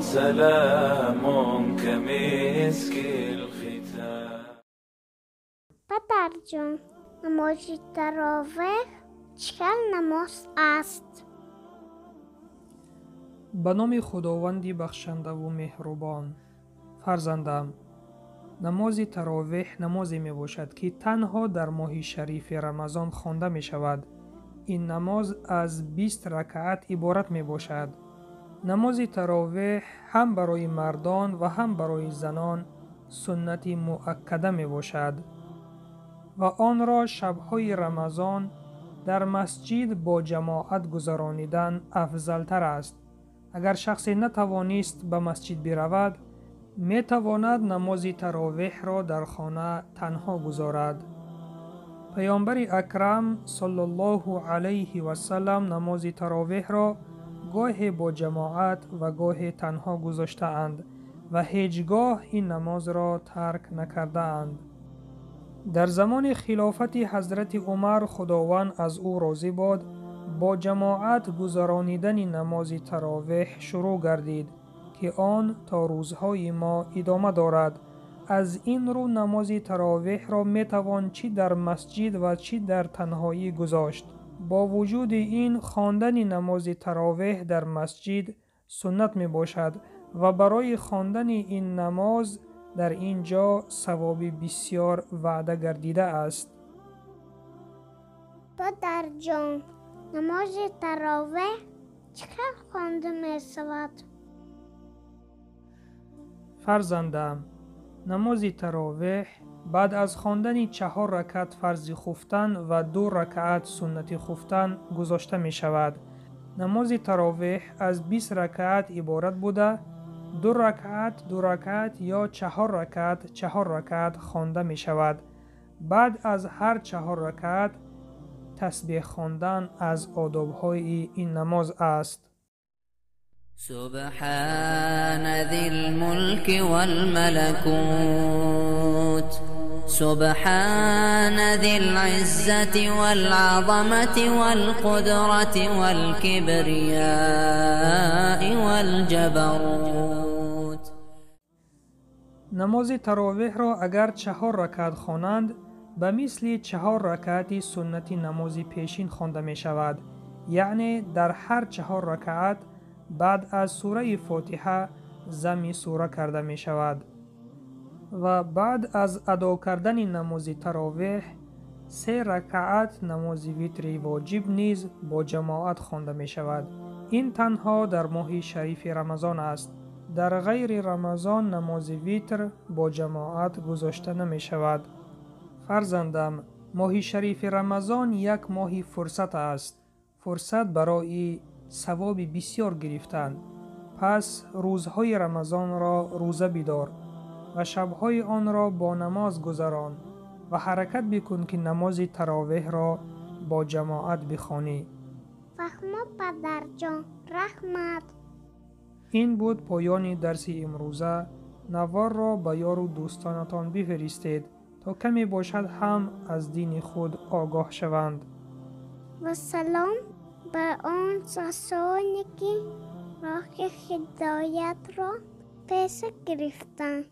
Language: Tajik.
سلام كمسك الختام. Падарҷон, намози таровеҳ чӣ хел намоз аст? Ба номи Худованди бахшандаву меҳрубон. Фарзандам, намози таровеҳ намозе мебошад, ки танҳо дар моҳи шарифи Рамазон хонда мешавад. Ин намоз аз 20 ракаат иборат мебошад. Намози таровеҳ ҳам барои мардон ва ҳам барои занон суннати муаккада мебошад ва онро шабҳои Рамазон дар масҷид бо ҷамоат гузаронидан афзалтар аст. Агар шахсе натавонист ба масҷид биравад, метавонад намози таровеҳро дар хона танҳо гузорад. Паёмбари акрам саллаллоҳу алайҳи васаллам намози таровеҳро гоҳе бо ҷамоат ва гоҳе танҳо гузоштаанд ва ҳеҷ гоҳ ин намозро тарк накардаанд. Дар замони хилофати ҳазрати Умар, Худованд аз ӯ розӣ бод, бо ҷамоат гузаронидани намози таровеҳ шурӯъ гардид, ки он то рӯзҳои мо идома дорад. Аз ин рӯ намози таровеҳро метавон чӣ дар масҷид ва чӣ дар танҳоӣ гузошт. Бо вуҷуди ин, хондани намози таровеҳ дар масҷид суннат мебошад ва барои хондани ин намоз дар ин ҷо савоби бисёр ваъда гардидааст. Падарҷон, намози таровеҳ чӣ хел хонда мешавад? Фарзандам, намози таровеҳ баъд аз хондани 4 ракат фарзи хуфтан ва 2 ракаат суннати хуфтан гузошта мешавад. Намози таровеҳ аз 20 ракаат иборат буда, 2 ракаат 2 ракаат ё 4 ракаат 4 ракаат хонда мешавад. Баъд аз ҳар 4 ракаат тасбеҳ хондан аз одобҳои ин намоз аст. سبحان ذي الملك والملكوت، سبحان ذي العزة والعظمة والقدرة والكبرياء والجبروت. Намози таровеҳро агар 4 ракаат хонанд, ба мисли 4 ракаати суннати намози пешин хонда мешавад, яъне дар ҳар 4 ракаат баъд аз сураи Фотиҳа зами сура карда мешавад ва баъд аз адо кардани намози таровеҳ 3 ракаат намози витри воҷиб низ бо ҷамоат хонда мешавад. Ин танҳо дар моҳи шарифи Рамазон аст. Дар ғайри Рамазон намози витр бо ҷамоат гузошта намешавад. Фарзандам, моҳи шарифи Рамазон як моҳи фурсат аст. Фурсат барои савоби бисёр гирифтан. Пас рӯзҳои Рамазонро рӯза бидор ва шабҳои онро бо намоз гузарон ва ҳаракат бикун, ки намози таровеҳро бо ҷамоат бихонӣ. Фаҳмо, падарҷон, раҳмат. Ин буд поёни дарси имрӯза. Наворро ба ёру дӯстонатон бифиристед, то каме бошад ҳам аз дини худ огоҳ шаванд. Вассалом ба он касоне, ки роҳи ҳидоятро пеша гирифтанд.